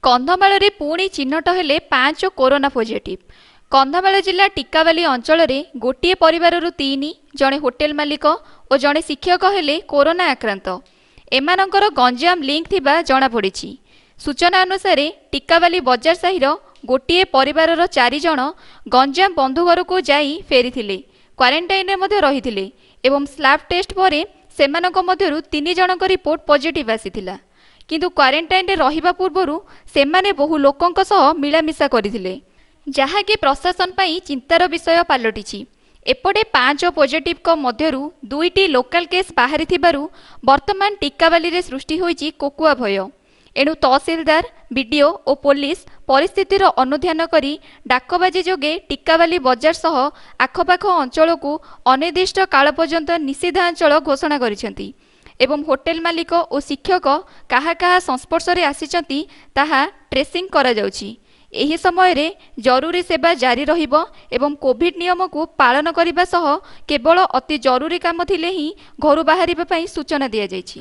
କନ୍ଧମାଳରେ ପୁଣି ଚିହ୍ନଟ ହେଲେ 5 କରୋନା ପଜିଟିଭ୍। କନ୍ଧମାଳ ଜିଲ୍ଲା ଟିକାବାଲି ଅଞ୍ଚଳରେ ଗୋଟିଏ ପରିବାରରୁ 3, ଜଣେ ହୋଟେଲ ମାଲିକ ଓ ଜଣେ ଶିକ୍ଷକ ହେଲେ କରୋନା ଆକ୍ରାନ୍ତ। ଏମାନଙ୍କର ଗଞ୍ଜାମ ଲିଙ୍କ ଥିବା ଜଣାପଡ଼ିଛି। ସୂଚନା ଅନୁସାରେ, ଟିକାବାଲି ବଜାର ସାହିର ଗୋଟିଏ ପରିବାରର 4 ଜଣ ଗଞ୍ଜାମ ବନ୍ଧୁ ଘରକୁ ଯାଇ ଫେରିଥିଲେ। କ୍ୱାରେଣ୍ଟାଇନରେ ମଧ୍ୟ ରହିଥିଲେ ଏବଂ ସ୍ଲାବ୍ ଟେଷ୍ଟ ପରେ ସେମାନଙ୍କ ମଧ୍ୟରୁ 3 ଜଣଙ୍କ ରିପୋର୍ଟ ପଜିଟିଭ୍ ଆସିଥିଲା। କିନ୍ତୁ କ୍ୱାରେଣ୍ଟାଇନରେ ରହିବା ପୂର୍ବରୁ ସେମାନେ ବହୁ ଲୋକଙ୍କ ସହ ମିଳାମିଶା କରିଥିଲେ, ଯାହାକି ପ୍ରଶାସନ ପାଇଁ ଚିନ୍ତାର ବିଷୟ ପାଲଟିଛି। ଏପଟେ 5 ପଜିଟିଭଙ୍କ ମଧ୍ୟରୁ 2ଟି ଲୋକାଲ କେସ୍ ବାହାରିଥିବାରୁ ବର୍ତ୍ତମାନ ଟିକାବାଲିରେ ସୃଷ୍ଟି ହୋଇଛି କୋକୁଆ ଭୟ। ଏଣୁ ତହସିଲଦାର, ବିଡିଓ ଓ ପୋଲିସ ପରିସ୍ଥିତିର ଅନୁଧ୍ୟାନ କରି ଡାକବାଜି ଯୋଗେ ଟିକାବାଲି ବଜାର ସହ ଆଖପାଖ ଅଞ୍ଚଳକୁ ଅନିର୍ଦ୍ଦିଷ୍ଟ କାଳ ପର୍ଯ୍ୟନ୍ତ ନିଷିଦ୍ଧାଞ୍ଚଳ ଘୋଷଣା କରିଛନ୍ତି ଏବଂ ହୋଟେଲ ମାଲିକ ଓ ଶିକ୍ଷକ କାହା କାହା ସଂସ୍ପର୍ଶରେ ଆସିଛନ୍ତି, ତାହା ଟ୍ରେସିଂ କରାଯାଉଛି। ଏହି ସମୟରେ ଜରୁରୀ ସେବା ଜାରି ରହିବ ଏବଂ କୋଭିଡ ନିୟମକୁ ପାଳନ କରିବା ସହ କେବଳ ଅତି ଜରୁରୀ କାମ ଥିଲେ ହିଁ ଘରୁ ବାହାରିବା ପାଇଁ ସୂଚନା ଦିଆଯାଇଛି।